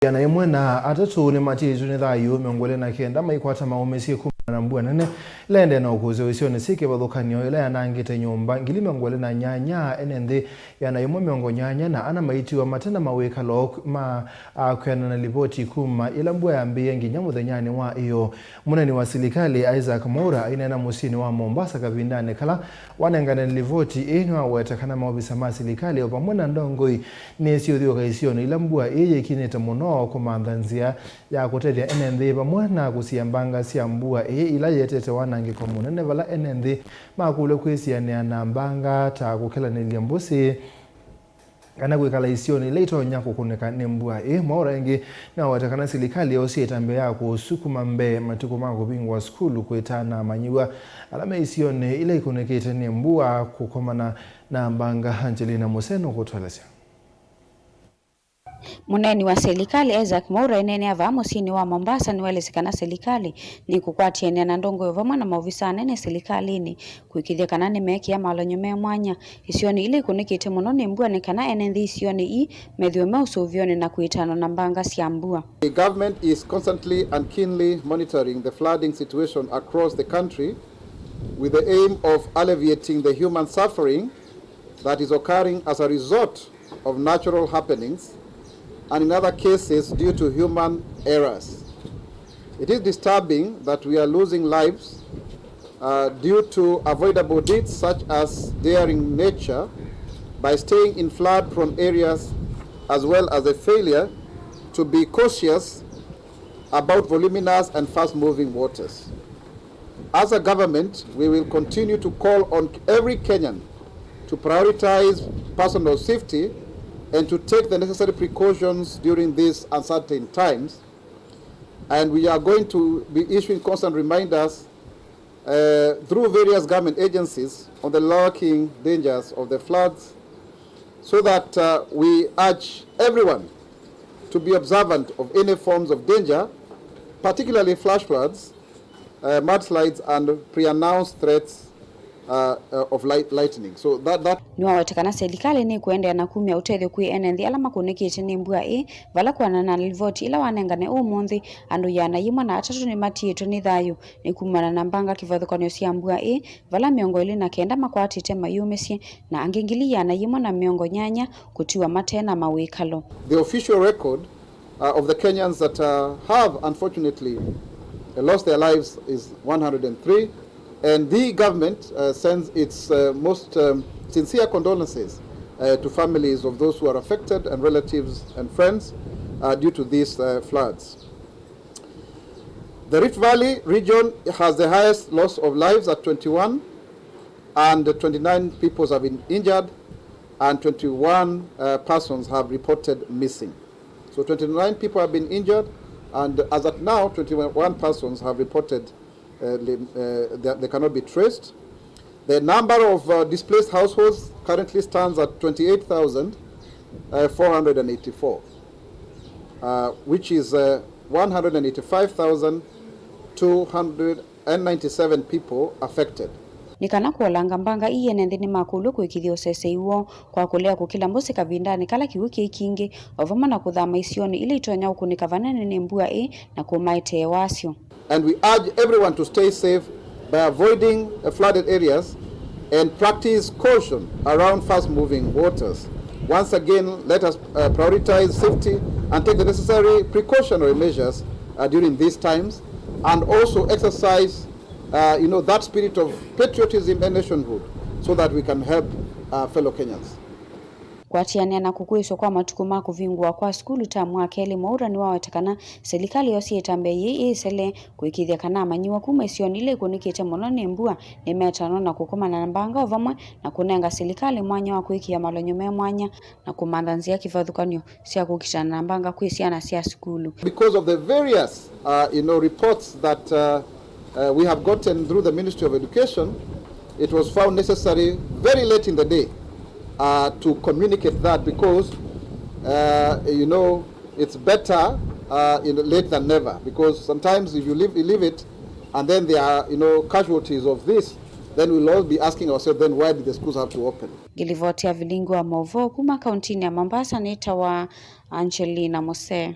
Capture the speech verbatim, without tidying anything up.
Ĩana ĩmwe na atatũ nĩmatiĩtwe nĩ thayũ, mĩongo ĩlĩ na kenda maikwata maũmĩsye kumana na mbua nene ĩla ĩendee na ũkũsĩ isionĩ syĩ kĩvathũkany'o, ĩla yanangĩte nyũmba ngili mĩongo ĩlĩ na nyanya, ene nthĩ ĩana ĩmwe mĩongo nyanya na ana maitiwa mate na mawĩkalo ma, a, kwĩanana na livoti kuma ĩla mbua yambĩĩe nginya mũthenyanĩ wa ĩyoo. Mũneeni wa silikalĩ Isaac Mwaura aineena mũsyĩnĩ wa Mombasa kavindanĩ kala wanengane livoti ĩĩ nĩwaweta kana maovisa ma silikalĩ o vamwe na ndongoi nĩsyĩũthyũũka isionĩ ila mbua ĩĩ yĩkinĩte mũno kũmantha nzĩa ya kũtethya ene nthĩ vamwe na kũsiĩa mbanga sya mbua ĩĩ ila ietete wanangĩko mũnene vala ene nthĩ makũlw'a kwĩsianĩa na mbanga ta kũkelanĩlya mbũsĩ kana kwĩkala isionĩ ila itonya kũkũnĩka nĩ mbua ĩĩ. Mwaura ĩngĩ nĩwaweta kana silikalĩ yosie ĩtambya ya kũsukuma mbee matukũ ma kũvingũa sukulu kwĩtana amanyĩw'a ala me isionĩ ila ikũnĩkĩte nĩ mbua kũkomana na mbanga. Angelina Museno kũtũelesya. Mũneeni wa silikalĩ Isaac Mwaura aineenea vaa mũsyĩnĩ wa Mombasa nĩwaelesye kana silikalĩ nĩkũkwatĩanĩa na ndongoi vamwe na maovisa anene silikalĩnĩ kũĩkĩĩthya kana nĩmeekĩa malony'o me mwanya isionĩ ila ikũnĩkĩte mũno nĩ mbua nĩ kana ene nthĩ isionĩ ii methĩwe me ũsũvĩonĩ na kwĩtanwa na mbanga sya mbua. The government is constantly and keenly monitoring the flooding situation across the country with the aim of alleviating the human suffering that is occurring as a result of natural happenings and in other cases due to human errors. It is disturbing that we are losing lives, uh, due to avoidable deeds such as daring nature by staying in flood-prone areas, as well as a failure to be cautious about voluminous and fast-moving waters. As a government, we will continue to call on every Kenyan to prioritize personal safety and to take the necessary precautions during these uncertain times. And we are going to be issuing constant reminders, uh, through various government agencies on the lurking dangers of the floods, so that, uh, we urge everyone to be observant of any forms of danger, particularly flash floods, uh, mudslides, and pre-announced threats, uh, uh, of light, lightning. So that, that Nĩwaweta kana silikalĩ nĩkũendeea na kumya ũtethyo kwĩ ene nthĩ ala makũnĩkĩte nĩ mbua ĩĩ, vala kwĩanana na livoti ĩla wanengane ũmũnthĩ, andũ ĩana yĩmwe na atatũ nĩmatiĩtwe nĩ thayũ nĩ kumana na mbanga kĩvathũkany'o sya mbua ĩĩ, vala mĩongo ĩlĩ na kenda makwatĩte mayũmĩsye, na angĩ ngili ĩana yĩmwe na mĩongo nyanya kũtiwa mate na mawĩkalo. The official record, uh, of the Kenyans that, uh, have unfortunately, uh, lost their lives is one hundred and three, and the government, uh, sends its, uh, most, um, sincere condolences, uh, to families of those who are affected and relatives and friends, uh, due to these, uh, floods. The Rift Valley region has the highest loss of lives at twenty-one, and twenty-nine people have been injured, and twenty-one, uh, persons have reported missing. So twenty-nine people have been injured, and as at now, twenty-one persons have reported, uh, li-, uh, they, they cannot be traced. The number of, uh, displaced households currently stands at twenty-eight thousand four hundred and eighty-four, uh, which is, uh, one hundred and eighty-five thousand two hundred and ninety-seven people affected. Nĩ kana kũolanga mbanga ii, ene nthĩ nĩmakũlw'a kũĩkĩĩthya ũsesei woo kwa kũlea kũkĩla mbũsĩ kavindanĩ kala kĩw'ũ kĩĩ kingĩ, o vamwe na kũthama isionĩ ila itonya ũkũnĩka vanene nĩ mbua ĩĩ na kũmaetee wasyo. And we urge everyone to stay safe by avoiding, uh, flooded areas and practice caution around fast-moving waters. Once again, let us, uh, prioritize safety and take the necessary precautionary measures, uh, during these times, and also exercise, uh, you know, that spirit of patriotism and nationhood so that we can help, uh, fellow Kenyans. Kũatĩanĩa na kũkũĩswa kwa matukũ ma kũvingũwa kwa sukulu tamu wa kelĩ, Mwaura nĩwaweta kana silikalĩ yosie ĩtambya yĩĩ ĩĩsele kũĩkĩĩthya kana amanyĩw'a kuma isionĩ ila ikũnĩkĩte mũno nĩ mbua nĩmetanwa na kũkomana na mbanga o vamwe na kũnenga silikalĩ mwanya wa kwĩkĩa malony'o me mwanya na kũmantha nzĩa kĩvathũkany'o sya kũkitana na mbanga kwĩ syana sya sukulu. Because of the various, uh, you know, reports that, uh, uh, we have gotten through the Ministry of Education, it was found necessary very late in the day, uh, to communicate that because, uh, you know, it's better, uh, you know, late than never, because sometimes if you leave, you leave it and then there are, you know, casualties of this, then we'll all be asking ourselves, then why did the schools have to open? Ngĩlivoti ya vilingi wa maũvoo kuma kauntinĩ ya Mombasa nĩtawa Angelina Mose.